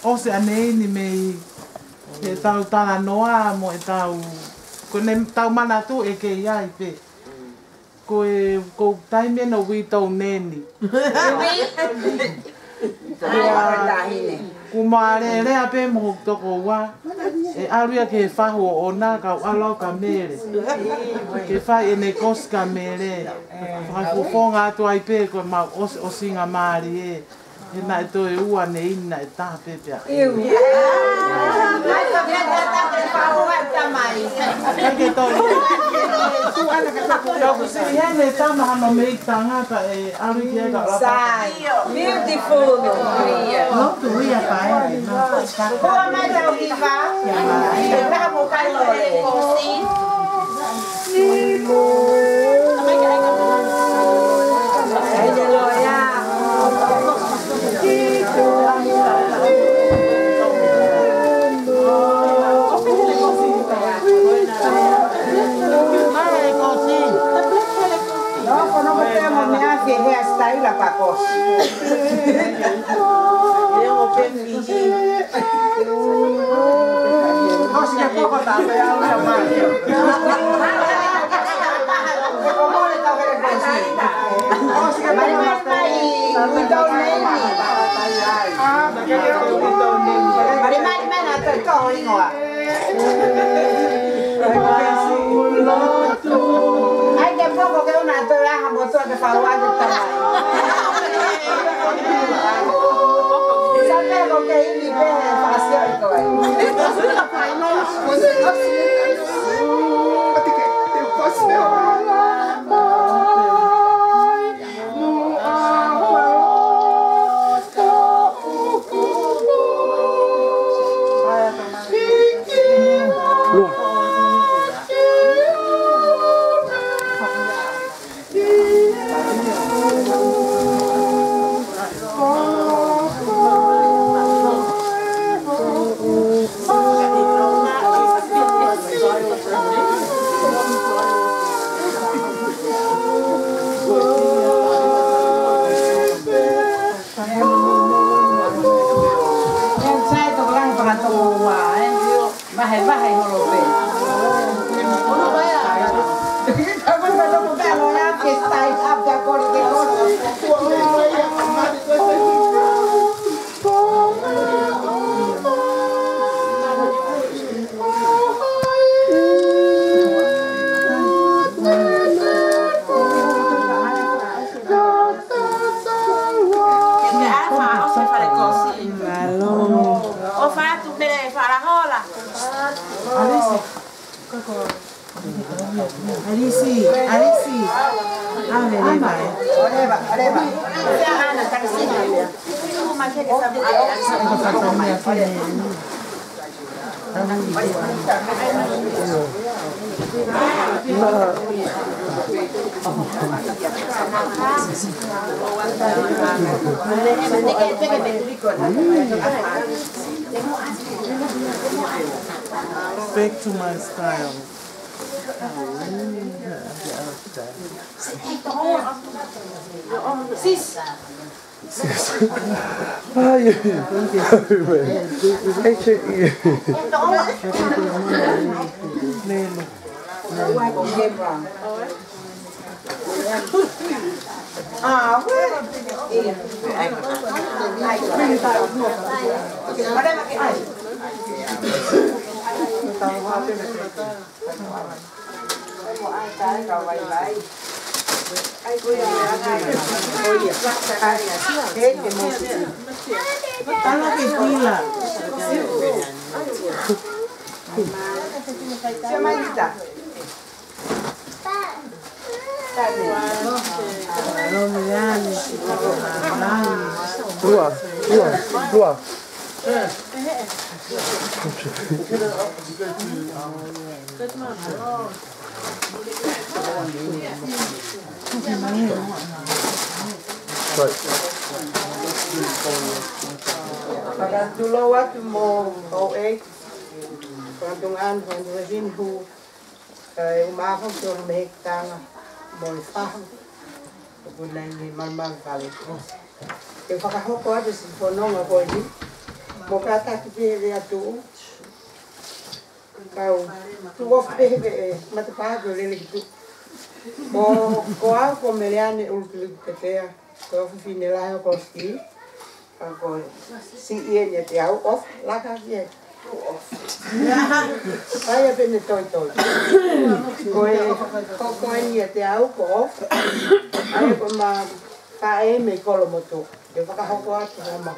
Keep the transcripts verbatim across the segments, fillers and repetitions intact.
ʻosi ʻaneini mei he tau talanoa mo e tau, ko ne tau manatu e kei ai pē. Ko e, ko taimi ʻena ui tau neni. Ko ma lelea pē mo hoku tokoua. ʻE ʻalu ia ke fahu ʻo ʻona kau ʻalu au ka mele. Ke fai ʻene kosi ka mele. Fakafofonga atu ai pē ko mau ʻosi, ʻosinga mālie. He naʻe toe ua nei naʻe taha pē pea. Iu. Ke toe. Tau kusi hene tama hano mei tangata e ʻalu ki e ka lapa. Sai. Beautiful. Lotu ia pae. Kua mai tau hiva. Ia mai. Taha mo kai loe. Ai ke poko ke una to laha mo to ke fauaku tamai. Sa pe mo ke ili pe he fasi o i koe. Vahe, vahe holo pē. Ke me ʻafa, ʻosi fale kosi. Mālō. ʻOfa atu pē fala hola. Alisi. Alisi, Alisi. Ave le vai. Back to my style. Sis. Ai, ai, ai. Ai, che, neno. Ah, well. Lua, lua, lua. Fakatulou atu mo O A, Fakatunga Anu, Fakatunga Vinihu, kae ʻumaʻā foki ʻo Mehekitanga mo e fahu, ʻoku nai ni malumalu fale. Ke fakahoko atu siʻi fononga ko eni. Mo kātaki pē he lea tuʻu. Kau tuʻu ofi pē he, ē, matapā ko e lele ki tuʻu. Ko, ko au ko Meleane ʻUlukiluki Petea. Ko e ʻofefine lahi ʻo Kosti. Ka ko e siʻi eni ʻiate au, ofi, laka ki ai. Tuʻu ofi. ʻAi ʻa pē ne toitoi. Ko e hoko eni ʻiate au ko ofi. ʻAi ko ʻema faʻē mei Kolomotuʻa. ʻE fakahoko atu hama.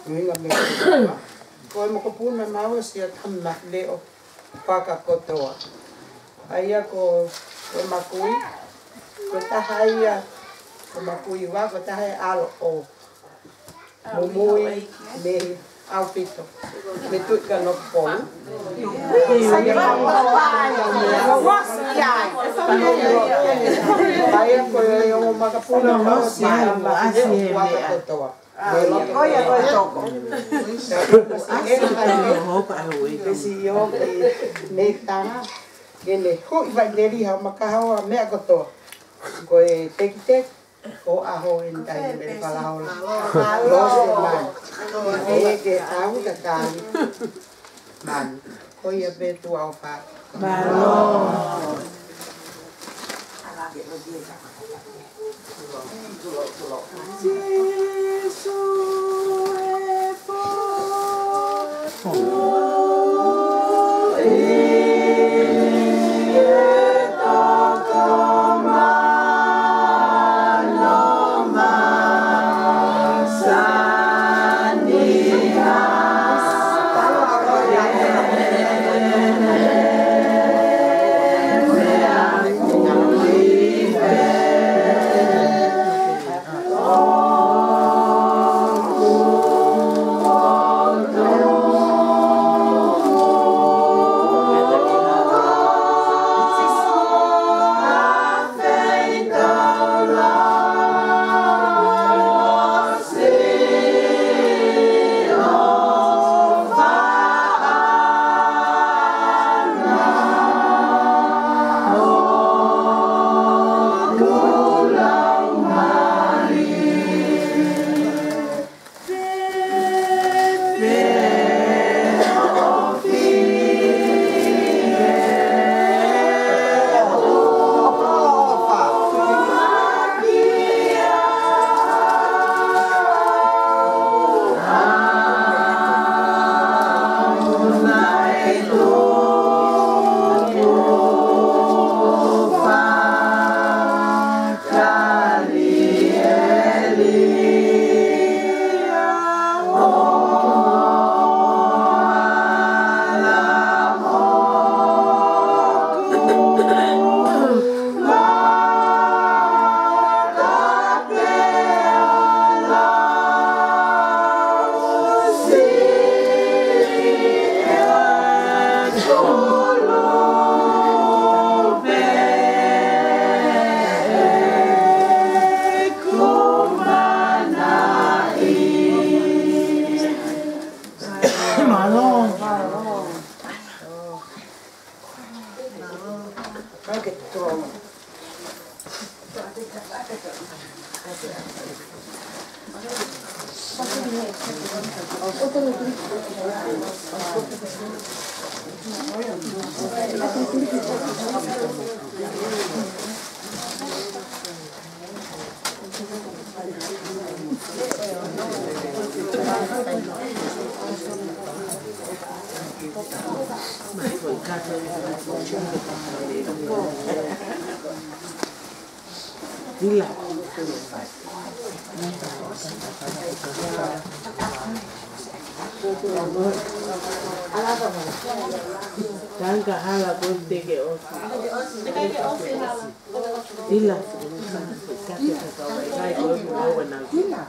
Nuinga me ko e mokopuna maua sia tama leʻo fakakotoa. ʻA ia ko, ko e makui, ko e taha ia, ko e makui ua, ko e taha e ʻalo ʻo Mumui mei ʻAupito, mei Tuʻi Kanokupolu. ʻA ia ko e ongo makapuna maua sia tama leʻo fakakotoa. Ko ia ko e toko. Pesi io ki Metana, ke ne huʻi faʻiteliha ʻo makahaoa meʻa kotoa. Ko e tekiteki, ko ʻaho eni tai mele falaola. Lose mani. ʻE ke au ka tali. Mani. Ko ia pē tuʻa ʻo fa. Mālō. Ila. Tanka hala ko te ke ofi. Ila. Ila.